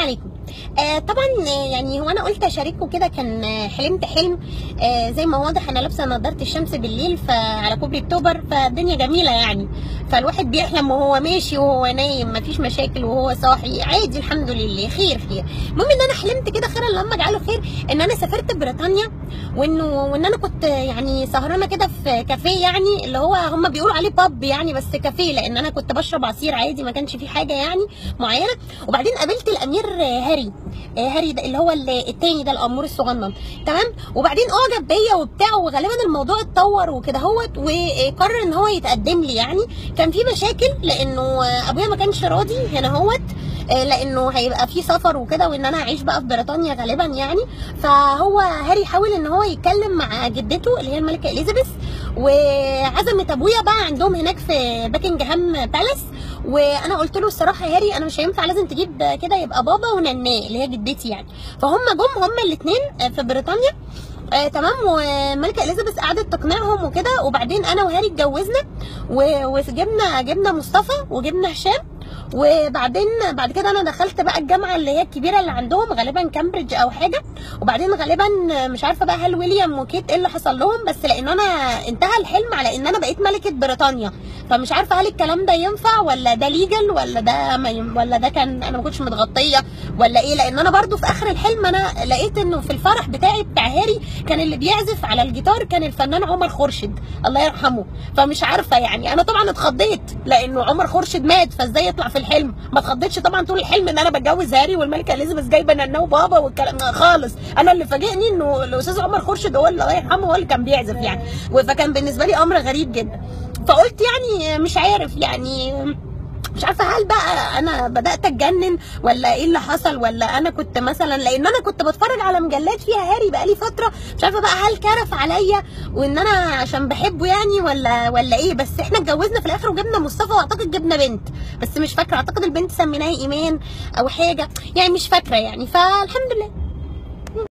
عليكم. طبعا يعني هو انا قلت اشارككم كده، كان حلمت حلم زي ما واضح انا لابسه نظاره الشمس بالليل فعلى كوبري اكتوبر، فالدنيا جميلة يعني، فالواحد بيحلم وهو ماشي وهو نايم مفيش مشاكل، وهو صاحي عادي الحمد لله، خير خير. المهم ان انا حلمت كده خير اللهم اجعله خير، ان انا سافرت بريطانيا، وان انا كنت يعني سهرانة كده في كافيه، يعني اللي هو هم بيقولوا عليه pub يعني، بس كافيه، لان انا كنت بشرب عصير عادي ما كانش فيه حاجة يعني معينة. وبعدين قابلت الامير هاري، هاري ده اللي هو التاني ده الامور الصغنن، تمام. وبعدين اعجب بيا وبتاع، وغالبا الموضوع اتطور وكده هوت، وقرر ان هو يتقدم لي. يعني كان في مشاكل لانه ابويا ما كانش راضي هنا هوت، لانه هيبقى في سفر وكده، وان انا هعيش بقى في بريطانيا غالبا يعني. فهو هاري حاول ان هو يتكلم مع جدته اللي هي الملكة اليزابيث، وعزمت ابويا بقى عندهم هناك في Buckingham Palace. وانا قلت له الصراحة يا هاري انا مش هينفع، لازم تجيب كده يبقى بابا ونناه اللي هي جدتي يعني. فهم جم هم الاثنين في بريطانيا، تمام. والملكة اليزابيث قعدت تقنعهم وكده، وبعدين انا وهاري اتجوزنا، وجبنا مصطفى وجبنا هشام. وبعدين بعد كده انا دخلت بقى الجامعة اللي هي الكبيرة اللي عندهم غالبا كامبريدج او حاجة. وبعدين غالبا مش عارفه بقى هل ويليام وكيت ايه اللي حصل لهم، بس لان انا انتهى الحلم على ان انا بقيت ملكه بريطانيا، فمش عارفه هل الكلام ده ينفع ولا ده legal ولا ده ولا ده كان انا ما كنتش متغطيه ولا ايه. لان انا برضو في اخر الحلم انا لقيت انه في الفرح بتاعي بتاع هاري كان اللي بيعزف على الجيتار كان الفنان عمر خورشيد الله يرحمه، فمش عارفه يعني. انا طبعا اتخضيت لانه عمر خورشيد مات، فازاي يطلع في الحلم؟ ما اتخضيتش طبعا طول الحلم ان انا بتجوز هاري والملكة اليزابيث جايبه نانا وبابا والكلام خالص. انا اللي فاجئني انه الاستاذ عمر خورشيد هو اللي الله يرحمه هو اللي كان بيعزف يعني، فكان بالنسبة لي امر غريب جدا. فقلت يعني مش عارف، يعني مش عارفه هل بقى انا بدات اتجنن ولا ايه اللي حصل، ولا انا كنت مثلا لان انا كنت بتفرج على مجلات فيها هاري بقالي فترة، مش عارفه بقى هل كرف عليا وان انا عشان بحبه يعني ولا ايه. بس احنا اتجوزنا في الاخر وجبنا مصطفى، واعتقد جبنا بنت بس مش فاكره، اعتقد البنت سميناها ايمان او حاجة يعني، مش فاكره يعني. فالحمد لله.